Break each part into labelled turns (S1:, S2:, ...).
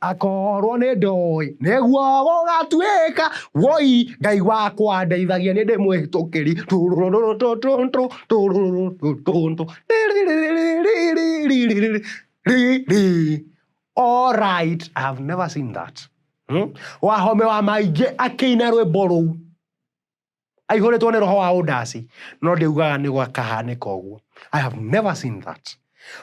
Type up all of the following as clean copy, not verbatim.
S1: Akorwo nĩ ndoĩ nĩguo gũgatuĩka, woi Ngai wakwa ndeithagia, nĩ ndĩ mwĩtũkĩri. All right, I have never seen that. Wahome wa maingĩ akĩina rwĩmbo rũu aihũrĩtwo nĩ roho wa ũndaci, no ndiugaga nĩ gwakahanĩka ũguo. I have never seen that.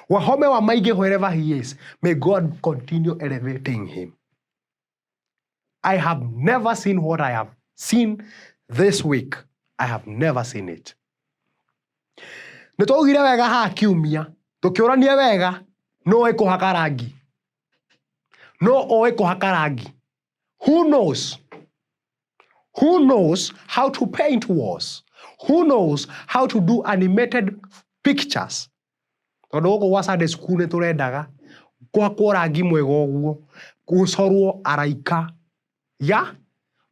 S1: Wahome wa maingĩ, wherever he is, may God continue elevating him. I have never seen what I have seen this week. I have never seen it. Nĩ twaugire wega haha kiumia, tũkĩũrania wega, no ũĩ kũhaka rangi? No ũĩ kũhaka rangi? Who knows? Who knows how to paint walls? Who knows how to do animated pictures? Tondũ gũkũ gwa Sunday school nĩ tũrendaga kũhakwo rangi mwega ũguo, gũcorwo araika, ya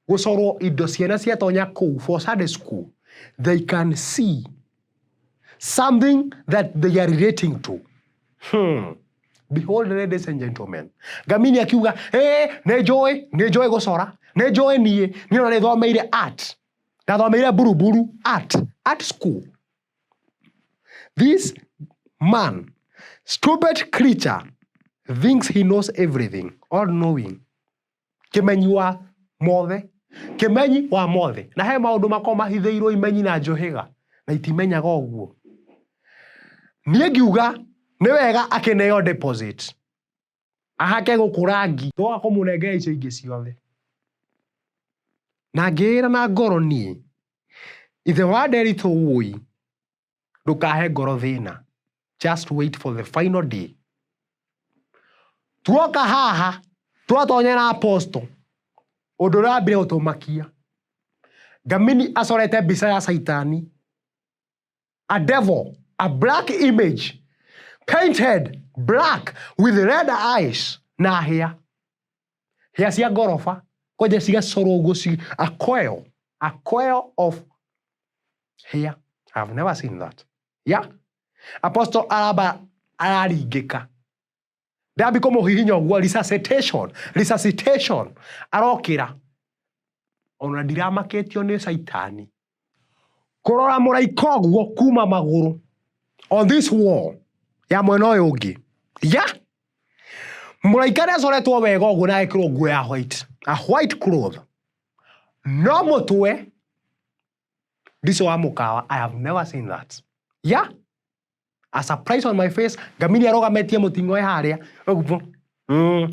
S1: gũcorwo indo ciana ciatonya kũu for Sunday school, they can see something that they are relating to. Behold, ladies and gentlemen, Ngamini akiuga, "Hey, nĩ njũĩ, nĩ njũĩ gũcora, nĩ njũĩ niĩ, niĩ ona nĩthomeire art, ndathomeire Buruburu art school." This man, stupid creature, thinks he knows everything, all knowing. Kĩmenyi wa mothe, kĩmenyi wa mothe. Na he maũndũ makoragwo mahithĩirwo imenyi na njũhĩga na itimenyaga ũguo. Niĩ ngiuga nĩ wega akĩneo deposit ahake gũkũ rangi, twoka kũmũnengera icio ingĩ ciothe. Na ngĩĩra na ngoro niĩ, ithe wa Nderitu, wũi ndũkahe ngoro thĩna, just wait for the final day. Tuoka haha twatonya na apostle, ũndũ ũrĩa wambire gũtũmakia, Ngamini acorete mbica ya Caitani, a devil, a black image painted black with red eyes na hĩa hĩa cia ngoroba kwanja cigacorwo ũguo a coil of hair. I've never seen that. Yeah, apostle aramba araringĩka, ndambi kũmũhihinya ũguo, resuscitation, resuscitation, arokĩra. Ona ndiramakĩtio nĩ Caitani kũrora mũraika ũguo kuma magũrũ on this wall ya mwena ũyũ ũngĩ. Ya mũraika nĩ acoretwo wega ũguo na agekĩrwo nguo ya white, a white cloth, no mũtwe ndico wa mũkawa. I have never seen that. Yeah, a surprise on my face. Ngamini arũgamĩtie mũting'oe harĩa ũguo,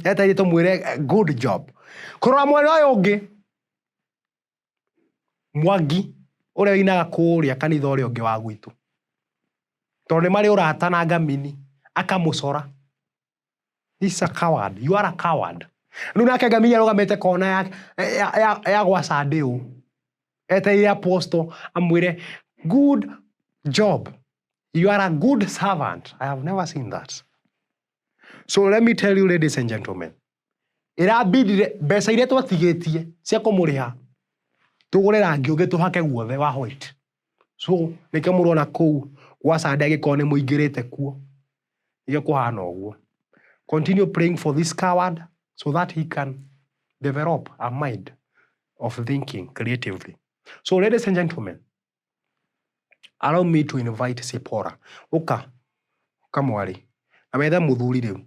S1: etereire tũmwĩre good job. Kũrora mwena ũyũ ũngĩ, Mwangi ũrĩa ũinaga kũrĩa kanitha ũrĩa ũngĩ wa gwitũ, tondũ nĩ marĩ ũrata na Ngamini, akamũcora. This is a coward. You are a coward. Rĩu nake Ngamini arũgamĩte kona ya gwa Sunday ũũ, etereire apostle amwĩre good job, you are a good servant. I have never seen that. So let me tell you, ladies and gentlemen, ĩrambindire mbeca iria twatigĩtie cia kũmũrĩha tũgũre rangi ũngĩ tũhake guothe wa white. So nĩkĩo mũrona kũu gwa Sunday, angĩkorwo nĩ mũingĩrĩte kuo, nĩkĩo kũhana ũguo. Continue praying for this coward so that he can develop a mind of thinking creatively. So ladies and gentlemen, allow me to invite Sipora. Ũka, ũka mwarĩ, na wethe mũthuri rĩu.